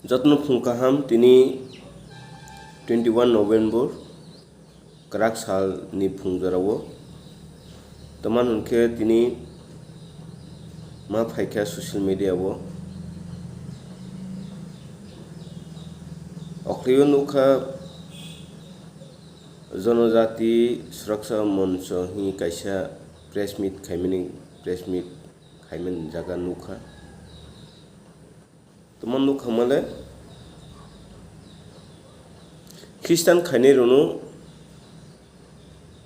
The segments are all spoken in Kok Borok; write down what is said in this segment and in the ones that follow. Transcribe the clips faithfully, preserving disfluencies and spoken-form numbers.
Jotono phung kaham, tini twenty one November, kwrak salni phung jorao. Tamani hwnkhe tini ma phaikha social media o. Okhliyo nukha Jonojati Suraksha Moncho hwnwi kaisa press meet khaimani, press meet khaimani jaga nukha. Tamo nukha male Christian khainai rwno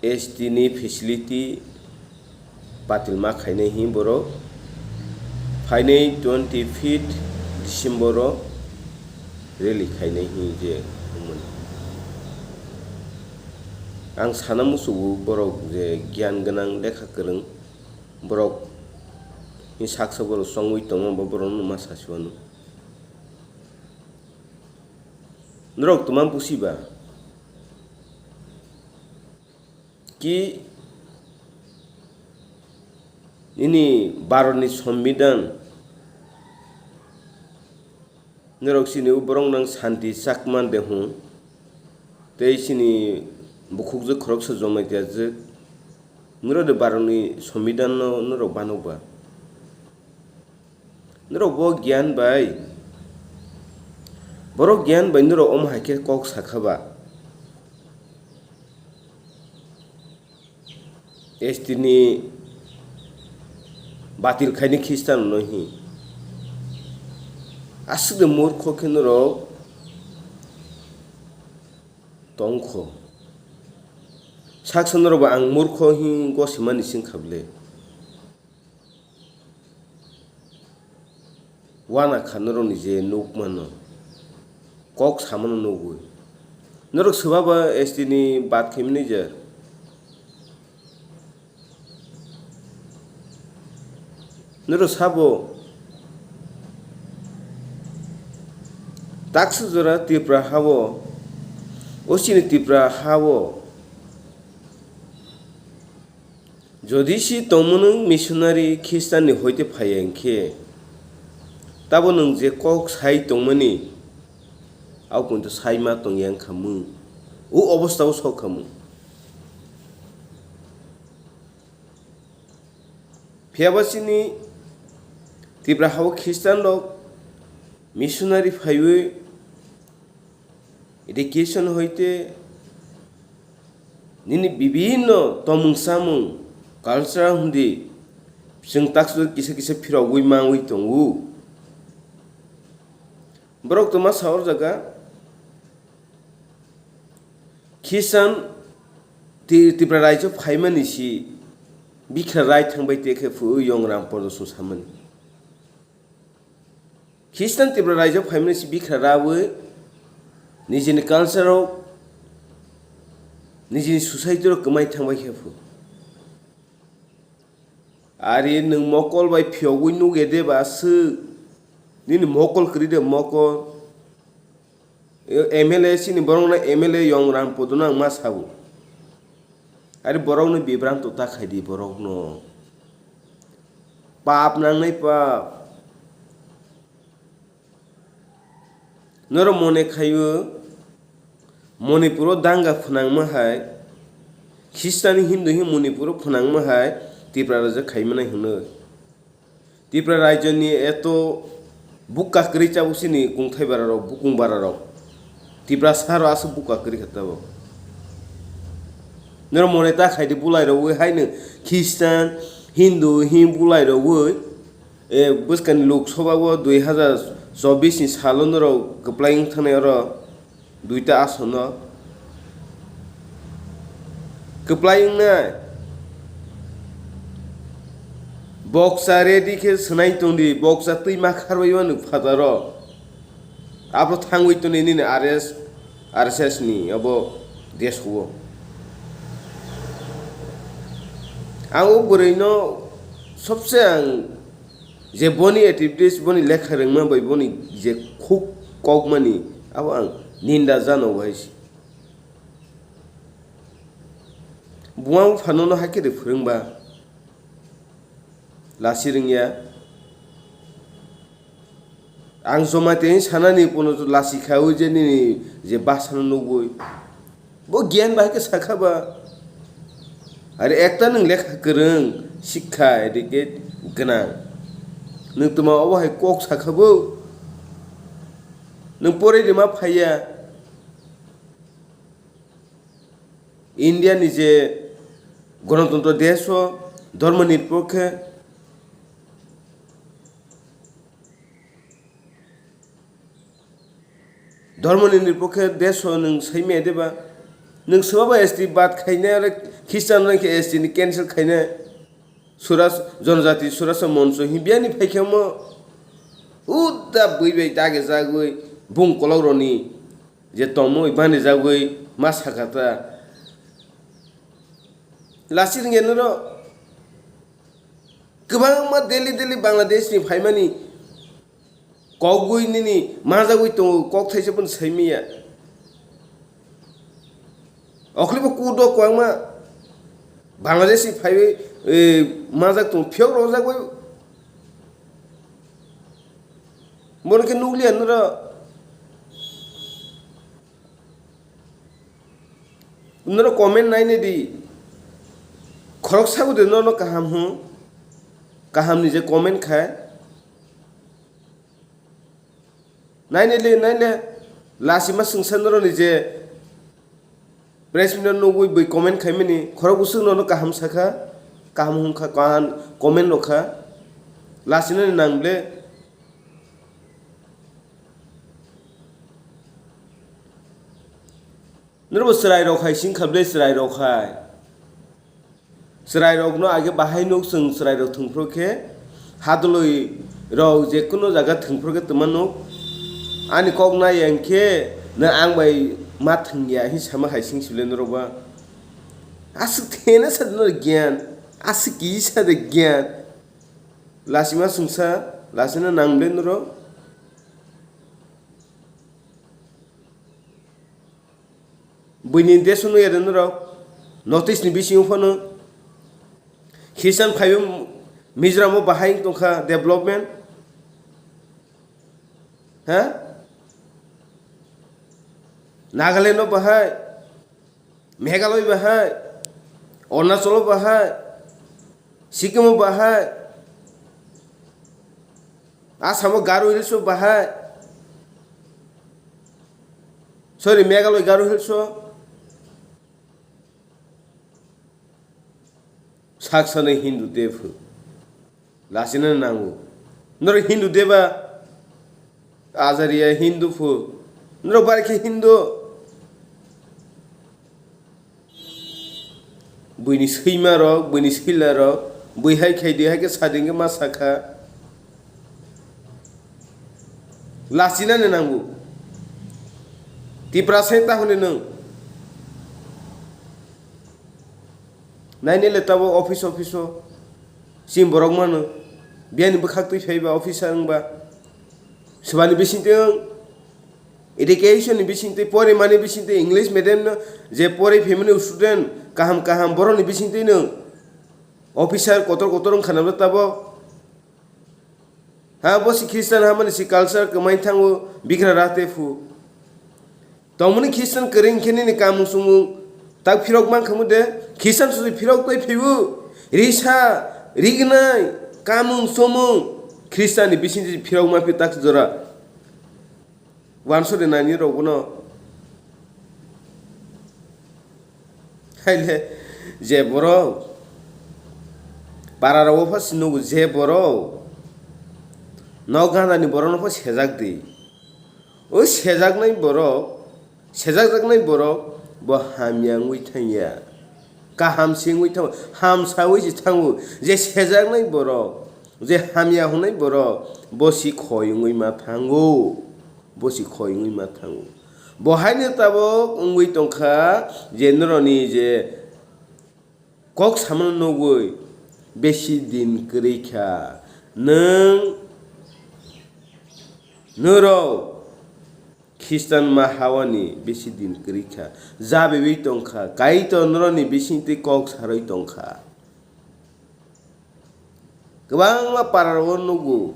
S T ni facility batil ma khainai hi borok phainai twenty fifth December o rally khainai hi je wngmani. Ang sana musugo borok je giyan gwnang lekha kwrwng borok ni saksa borok chongwi tongma ba borok no ma sasi wano. Norok tuma busi ba ki nini Bharat ni Sambidan norok sini borok nang santi chakman de hwn tei sini bukhukjwk khoroksa jomai tiyajwk norok de Bharat ni Sambidan no norok banok ba. Norok bo giyan bai, borok giyan bai norok omo hai khe kok sakha ba. S T ni batil khaini Christian no hi. Aswk de murkho khe norok tongkho. Saksa norok bo ang murkho hi gosimani sing kha bwle. Wana kha norokni je nukmano, kok samano nugwi. Norok swbaba S T ni bat khaimani je. Norok sabo taksa jora Tripura hao, o chini Tripura hao. Jodi si tongmani missionary Khristanni hoite phaiya hinkhe, tabo nwng je kok sai tongmani, abo poito sai ma tongya wngkha mwng. O obostha o sok kha mwng. Phiyaba chini Tripura hao Khristan rok missionary phaiwi education hoite nini bibinno tomung samung culture hundi chwng taksa kisa kisa phirogwi mangwi tongo. Borok tongma sa or jaga Khristan Ti-, Tipra raijak phaimani si bikha rai thangbai te khe phu yong ram pordosong samani. Khristan Tipra raijak phaimani si bikha rawi nijini culture rok, nijini society rok kwmai thangbai khe phu. Ari nwng mokol bai phiyogwi nugya de ba swk? Nini mokol kwrwi de mokol. M L A chini borokno M L A yong ram podono ang ma sabo. Ari borokno bibranto ta khaidi borokno. Pap nangnai pap. Norok mone khaio, Manipuro danga phwnangma hai, Khristiani Hindu hin Manipuro phwnangma hai Tipra raijak khaimani hwnwi. Tipra raijoni eto bukka kwrwi chabuk sini kungthai bararok, bukung bararok. Tipra saro aswk bukka kwrwi kha tabuk. Norok mone ta khaidi bulai rogwi haino Khristan, Hindu hin bulai rogwi. E, bwskangni Lok Sabha o dui hazar chobbish ni salo norok kwplai wng thangni oro duita asono kwplai wngnai. Boksa ready khe swnai tongdi, boksa twi ma kharwi mano phataro. Abo thangwi tongdi nini R S, R S S ni abo desh o. Ang o bwrwi no sobse ang je boni activities, boni lekha rwngma bai boni je khuk kokmani, abo ang ninda jano hai se. Buma buphano no hakhe de phwrwngba lasi rwngya. Ang Jamatia sanani pono lasi khaui je nini je bwsano nugui. Bo giyan bai khe sakha ba. Are ekta nwng lekha kwrwng, sikha, educate gwnang. Nwng tuma obo hai kok sakha bo. Nwng poroi rima phaiya. India ni je Ganatantro desh o, dhormo nirpokhe, dhormo nirpokhe desh o nwng sai maya de ba? Nwng swba ba S T bad khainai, aro Christian rok khe S T ni cancel khainai. Swaraj, Janajati Swaraj Moncho hwnwi biyani phaikhe omo uda bui bai dage jagwi bung kolok roni je tongmung bai bani jagwi ma sakha ta. Lasi rwngya noro kwbangma daily daily Bangladesh ni phaimani kogwi nini manjagwi tongo, kok thaisa phano sai maya. Okhlibo kudo kwbangma Bangladesh ni phaiwi, eh, manjak tongo, phiyok rojak bai. Bono khe nukliya noro. Noro comment nainai di. Khorok sabu de nono kaham hwn. Kaham ni je comment khai. Nainai le, nainai le. Lasi ma swngsa noro ni je press meet no nugui bui comment khai mani. Khorok bwswk nono kaham sakha. Kaham hwn kha, kaham comment rok kha. Lasi nani nang ble. Noro bo chwrai rok hai sing kha ble, chwrai rok hai. Chwrai rok no age bahai nuk, chwng chwrai rok thwngphru khe hadwlwi rok je kuno jaga thwngphru khe twma nuk. Ani kok nai yang khe na ang bai ma thwngya hin sama hai sing sibile norok ba. Aswk thena sa noro giyan, aswk kisa de giyan. Lasima swngsa, lasina nang ble norok. Buini desh no yare norok, North East ni bisingo phano Christian phaiwi Mizoram o bahai wng tongkha development, ha? Nagaland o bahai, Meghalaya bahai, Arunachal o bahai, Sikkim o bahai, Assam o Garo Hills o bahai, sorry, Meghalaya Garo Hills o. Saksa ni Hindu de phu. Lasina nango. Noro Hindu de ba? Ajaria Hindu phu. Noro bai khe Hindu. Buini swima rok, buini swila rok, bui hai khai di hai khe sading khe ma sakha. Lachina ni nango. Tiprasa ta hwnwi nwng. Naini le tabo office, office o. Chini borok mano. Biyani bwkhak twi phaiba officer wngba. Swbani bisingtwi wng. Education ni bisingtwi, porimani bisingtwi, English medium no je pori phaimani student kaham kaham borokni bisingtwi nwng officer kotor kotor wngkha nabla tabok. Ha, bo si Christian hamani si culture kwmai thango, bigra rate phu. Tongmani Christian kwrwi hinkhe nini kamung chumung tak phirok mankha mu de? Christian susi phirok tei phibu? Risa, rignai, kamung chumung Christian ni bisingtwi phirok ma phi tak jora. Wansuri nani rok bono. Haile je borok para rogo pha si nugo je borok nok gana ni borok no pha sejak di. O sejaknai borok, sejakjaknai borok bo hamya wngwi thangya. Kaham se wngwi thango, hamsawi se thango. Je sejaknai borok, je hamya hwnai borok, bo si khoi wngwi ma thango. Bo si khoi wngwi ma thango. Bo haino tabok wngwi tongkha je noroni je kok samano nugwi besi din kwrwi kha. Nwng, norok Khristan ma hawani besi din kwrwi kha. Jabiwi tongkha. Kaitor noroni bisingtwi kok sarwi tongkha. Kwbangma para rogo nugo.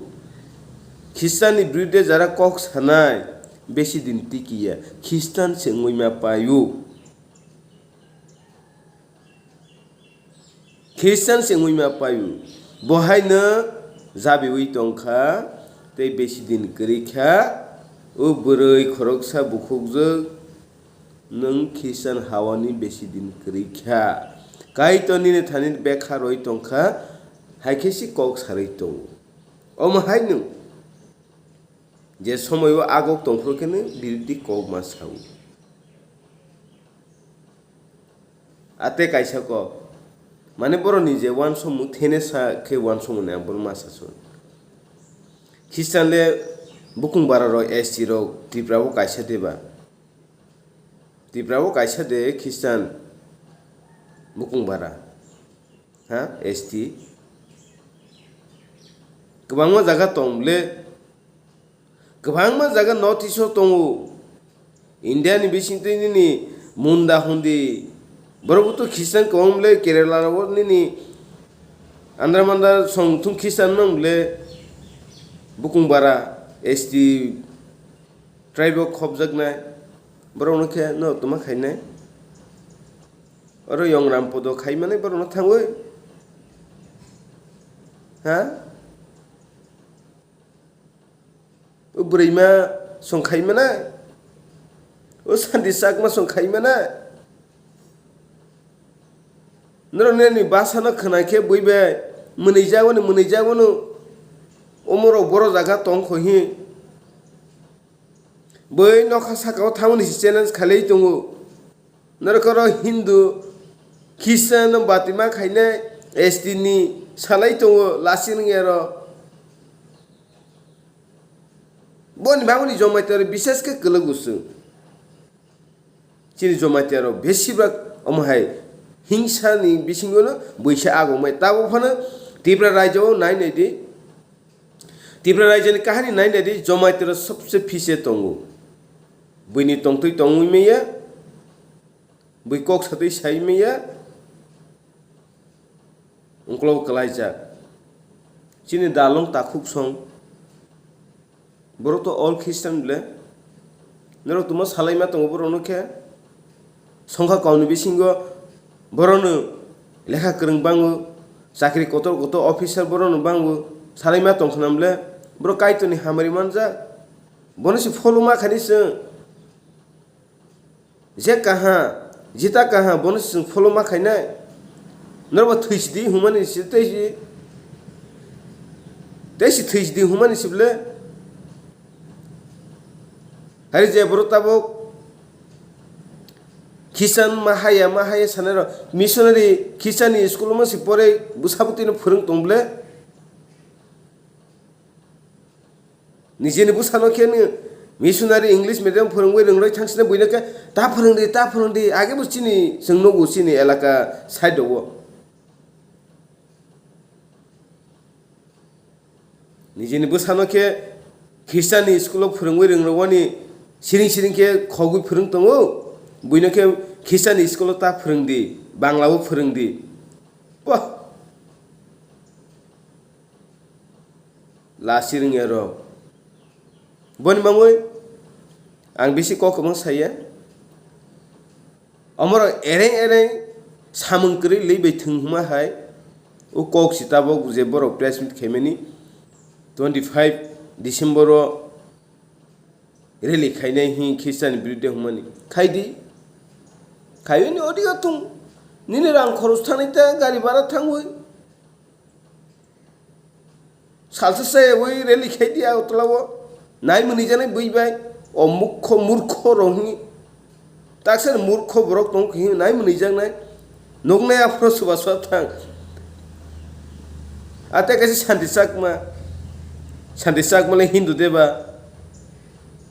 Khristanni biruddhe jara kok sanai besi din tikiya, Khristan se wngwi ma paio. Khristan se wngwi ma paio. Bo haino jabiwi tongkha, tei besi din kwrwi kha, o bwrwi khoroksa bukhukjwk nwng Khristan hawani besi din kwrwi kha. Kaitor nini thani bekha rwi tongkha, hai khe se kok sarwi tongo. Omo hai nwng je somoio agok tongphuru khe nwng biruddhi kok ma sao. Ate kaisa kok, mane borokni je uansukmung thene sa khe uansukmani ang bono ma sasu. Khristan le bukung bara rok, S T rok, Tripura bo kaisa de ba? Tripura bo kaisa de Khristan bukung bara, ha, S T? Kwbangma jaga tong le. Kwbangma jaga North East o tongo. India ni bisingtwi nini Munda hundi. Borok buto Khristan kwbang bwle Kerala rogo nini Andhra Manda song thung Khristan mang bwle bukung bara S T tribe o khopjaknai. Borokno khe no tuma khainai. Oro yong ram podo khaimanai borokno thangwi. Ha? O bwrwima song khai manai? O Santi Chakma song khai manai? Norok nini bwsano khwna khe bui bai mwnwi jagoni, mwnwi jagoni. Omorok boro jaga tong kho hi. Bui nokha saka o thangmani se challenge khalai tongo. Norok oro Hindu, Khristian no batima khainai S T ni salai tongo, lasing ya ro. Boni bagwi ni Jamatia rok bises khe kwlwk usung. Chini Jamatia rok besibak omo hai hingsa ni bisingo no buisa agomai. Tabuk phano Tripura rajyo o nai nai di. Tripura rajyo ni kahani nai nai di, Jamatia rok sobse phise tongo. Buini tongtwi tongwi maya, bui kok satwi sai maya. Ungkologo kwlaijak. Chini dalong takhuk song. Borok to all Christian ble. Norok tuma salaima tongo borokno khe. Songkha kauni bisingo borokno lekha kwrwng bango, chakri kotor kotor officer borokno bango. Salaima tongkhna ble. Borok Kaitorni hamari manjak. Bono se follow ma khani chwng. Je kaha, jita kaha, bono se chwng follow ma khainai. Norok bo thwi sidi humani se tei si, tei si thwi sidi humani se ble. Hari je borok tabuk Christian ma haya, ma haya sanai rok, missionary Christian ni school ma se pore bwsa bwtwi no phwrwng tong ble. Nijini bwsano khe nw missionary English medium phwrwngwi rwngrwi thangsina buino khe ta phwrwngdi, ta phwrwngdi, age bo chini chwng nugo chini elaka side o. Nijini bwsano khe Khristianni school o phwrwngwi rwngrwani siring siring khe khogwi phwrwng tongo, buino khe Khristianni school o ta phwrwngdi, Bangla o phwrwngdi. Bah! Lasi rwngya rok. Boni bagwi ang bisi kok kwbang saya. Omorok ereng ereng samung kwrwi lwi bai thwng hwnma hai. O kok si tabok je borok press meet khaimani twenty five December o rally khainai hi Khristiani biruddhe hwnmani. Khaidi. Khaiwi ni audio thung. Nini rang khoros thangni ta gari bhara thangwi. Salsa se ui rally khai di Agartala o. Nai mwnwi janai bui bai. O mukho murkho rok hwnwi. Taksa ni murkho borok tong khe nai mwnwi jaknai. Nuknai aphuru suba suba thang. Ate kaisa Santi Chakma. Santi Chakma le Hindu de ba?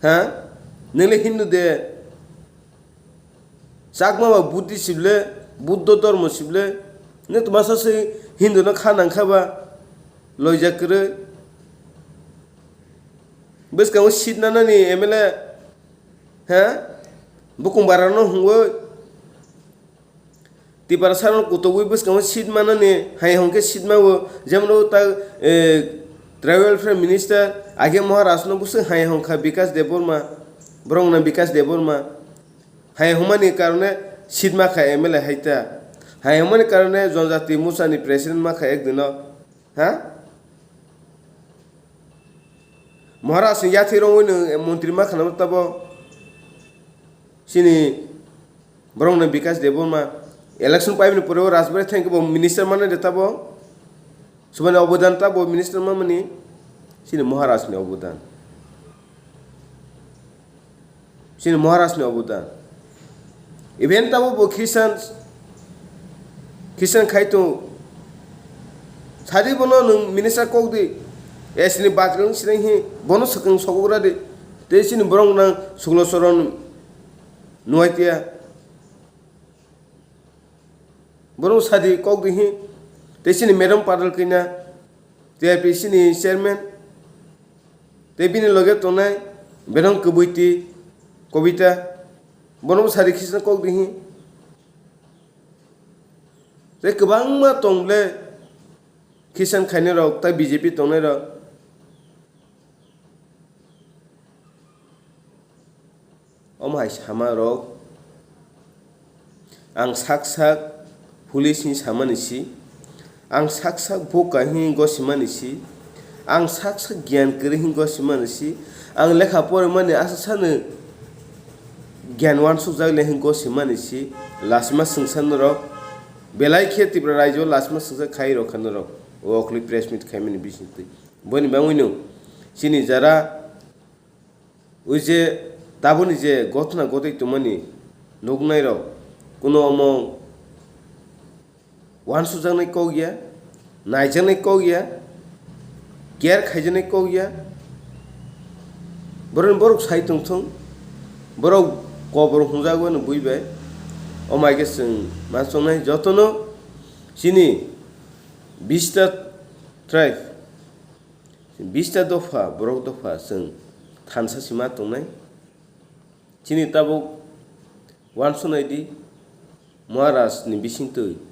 Ha? Nang le Hindu de? Chakma ba Buddhist sible, Buddho dhormo sible, ne tuma sa se Hindu no kha nang kha ba, loijak kwrwi. Bwskango seat nanani M L A, ha? Bukung bara no hwnwi. Tiprasa no kutugwi bwskango seat manani, hai hwn khe seat mawo, jemon o ta, eh, tribal welfare minister, Age Maharaj no bwswk hai hwnkha Bikash Debbarma, borok no Bikash Debbarma. Hai hwnmani karone seat ma kha M L A hai ta. Hai hwnmani karone Janjati Morcha ni president ma kha ek dino. Ha? Maharaj ni yathwi rongwi no montri ma khana tabo. Chini borok no Bikash Debbarma election paimani pore o Rajbari thangkhe bo minister mano de tabo. Subani obodan tabo minister mamani. Chini Maharaj ni obodan. Chini Maharaj ni obodan. Even tabo bo Christian, Christian khai tong. Sadi bono nwng minister kok di. S ni bathroom sireng hi bono swkang sogogra di. Tei chini borok nang Suglo Soron nuai tiya. Borok sadi kok di hi. Tei chini madam Padal Kanya, T I P C ni chairman. Tei bini loge tongnai Benon Kubuiti, Kobita, bono bo sadi khisna kok di hi. Tei kwbangma tong le Christian khainai rok, tei B J P tongnai rok. Omo hai sama rok, ang sak sak police ni samani si, ang sak sak boka hini gosimani si, ang sak sak giyan kwrwi hini gosimani si, ang lekha porimani asa sano giyan wansukjak le hini gosimani si, lasima swngsa norok belai khe Tripura raijo lasima swngsa khai rokha norok o okhli press meet khaimani bisingtwi. Boni bangwino chini jara ui je taboni je gotna gotwi tongmani nuknairok kuno omo wansukjaknai kok ya, naijaknai kok ya, care khaijaknai kok ya. Borokni borok sai tongthung, borok kobor hwnjagwi no bui bai. Omo hai khe chwng ma chongnai jotono chini bista tribe, bista dopha, borok dopha chwng thansa sima tongnai. Chini tabuk wansuknai di, Maharaj ni bisingtwi,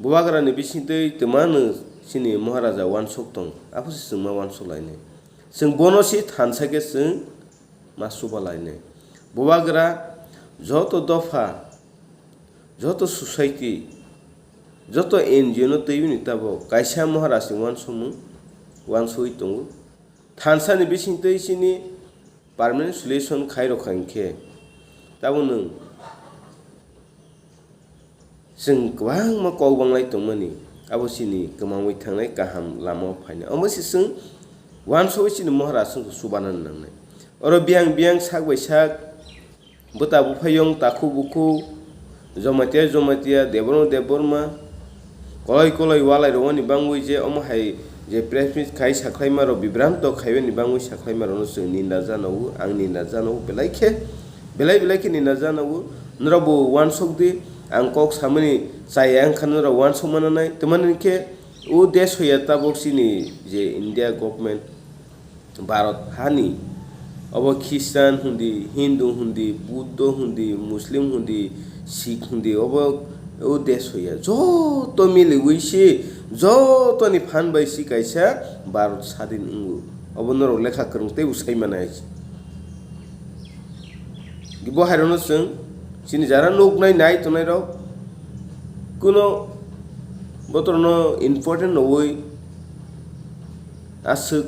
Bubagra ni bisingtwi twmano chini Maharaja wansuk tong, aphuru se chwng ma wansuk lainai. Chwng bono se thansa khe chwng ma chuba lainai. Bubagra joto dopha, joto society, joto N G O no twi bini tabuk kaisa Maharaj ni wansukmung wansugwi tongo. Thansa ni bisingtwi chini permanent solution khai rokha hinkhe, tabuk nwng chwng kwbangma kok banglai tongmani, abo chini kwmangwi thangnai kaham lama o phainai. Omo se chwng wansugwi chini Maharaj chwngkhe chubanani nangnai. Oro biyang biyang sak bai sak, bwta buphayung, takhuk bukhuk, Jamatia Jamatia, Debbarma Debbarma, koloi koloi walai rwmani bangwi je omo hai je press meet khai sakhlaima rok bibranto khaimani bangwi sakhlaima rokno chwng ninda janogo, ang ninda janogo belai khe, belai belai khe ninda janogo. Norok bo wansuk di, ang kok samani chaya wngkha norok wansuk mananai, twmani khe o desh hoya tabuk chini je India government, Bharat hani, obo Christian hundi, Hindu hundi, Buddho hundi, Muslim hundi, Sikh hundi, obo o desh hoya. Joto miliwi se, jotoni phan bai se kaisa Bharat sadin wngo. Obo norok lekha kwrwng teibo sai manai. Bo hairokno chwng chini jara nuknai nai tongnai rok kuno botorno important nugwi aswk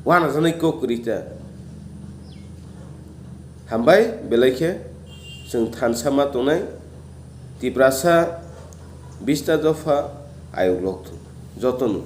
wanajaknai kok kwrwi ta. Hambai belai khe chwng thansa ma tongnai Tiprasa bista dopha ayuk lok thung jotono.